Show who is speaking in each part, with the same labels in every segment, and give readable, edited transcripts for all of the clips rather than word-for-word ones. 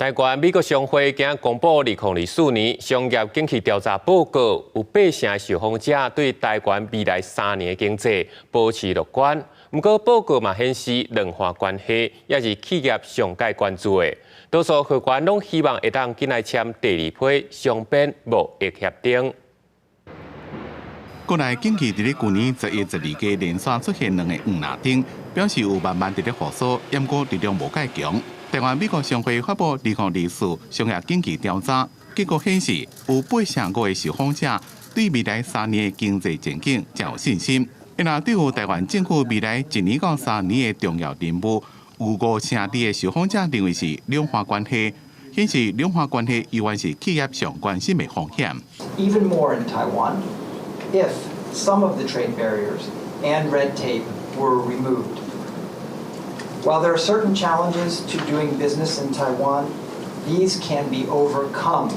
Speaker 1: 台灣美國商會今公布2024年商業景氣調查報告，有八成受訪者對台灣未來3年的經濟保持樂觀。毋過報告嘛顯示，兩岸關係也是企業上蓋關注的。多數會員攏希望會當緊來簽第二批雙邊貿易協定。
Speaker 2: 國內景氣佇咧舊年11、12月連續出現兩个黃藍燈，表示有慢慢佇咧復甦，毋過力量無蓋強。台灣美國商會發布2024商業景氣調查，結果顯示有八成五的受訪者對未來三年的經濟前景誠有信心。若對於台灣政府未來一年到三年的重要任務，有五成二的受訪者認為是兩岸關係，顯示兩岸關係猶原是企業上關心的風險。
Speaker 3: Even more in Taiwan, if some of the trade barriers and red tape were removed. While there are certain challenges to doing business in Taiwan, these can be overcome.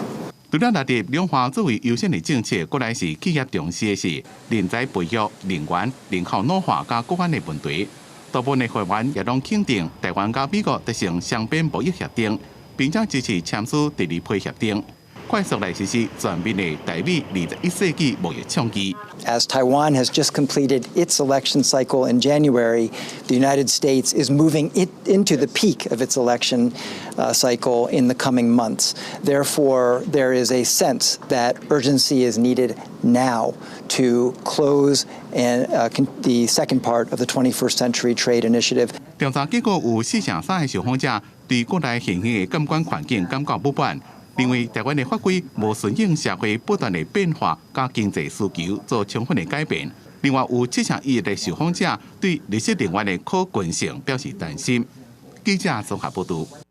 Speaker 2: 除了納入兩岸作為優先的政策，閣來是企業重視的是人才培育、能源、人口老化佮國安的問題。大部分的會員也攏肯定台灣佮美國達成雙邊貿易協定，並且支持簽署第二批協定，快速來實施全面的台美21世紀貿易倡議。
Speaker 3: As Taiwan has just completed its election cycle in January, the United States is moving it into the peak of its election cycle in the coming months. Therefore, there is a sense that urgency is needed now to close the second part of the 21st Century Trade Initiative.
Speaker 2: 調查結果有四成三的受訪者對國內現行的監管環境感覺不滿，認為台灣的法規無順應社會不斷的變化，佮經濟需求做充分的改變。另外有七成一的受訪者對綠色能源的可行性表示擔心。記者綜合報導。